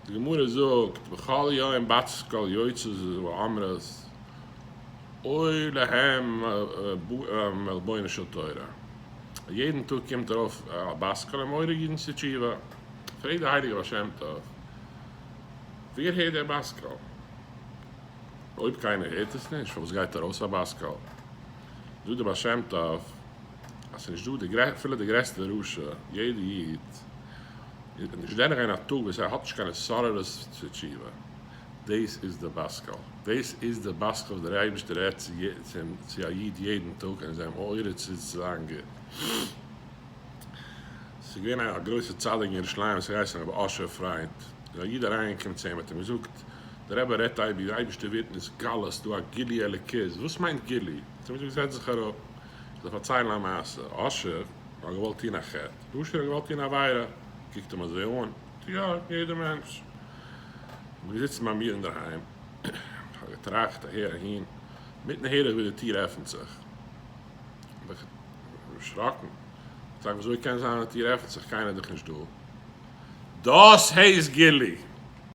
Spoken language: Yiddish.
די גמרא זאגט, בכל יום בת קול יוצאת ואומרת אוי להם מעלבונה של תורה. יעדן טאג קומט ארויף א בת קול און מעורר אידן צו תשובה. פרעגט דער הייליגער בעל שם טוב, ווער הערט דער בת קול? אויב קיינער הערט עס נישט, פארוואס גייט ארויס א בת קול? זאגט דער בעל שם טוב, אז ס'איז נישט דא די אפילו די גרעסטע רשע, יעדע איד, איז נישט דורכגיין א טאג וואס ער האט נישט קיין התעוררות צו תשובה. דאס איז די בת קול. דאס איז די בת קול וואס דער אייבערשטער רעדט צו א איד יעדן טאג און איז אים מעורר צו זיין גוט. ס'איז געווען א גרויסער צדיק אין ירושלים וואס האט געהייסן רבי אשר פריינד. איז א איד אריינגעקומען צו אים האט אים געזאגט, דער רבי רעדט אייביג, דער אייבערשטער ווערט נתגלה, ס'איז דא א גילוי אלוקות. וואס מיינט גילוי? האט אים געזאגט, זעץ זיך אראפ, איך זאל פארציילן א מעשה. אשר האט געוואלט טון א חטא. אשר האט געוואלט טון א עבירה. קוקט אים אזוי אן, יא, יעדער מענטש. כ'בין געזיצן ביי מיר אינדערהיים, כ'האב געטראכט אהער אהין, אינמיטן הער איך ווי די טיר עפנט זיך. האב איך דערשראקן, געטראכט וויאזוי קען זיין אז די טיר עפנט זיך, קיינער איז דאך נישט דא. דאס הייסט גילוי!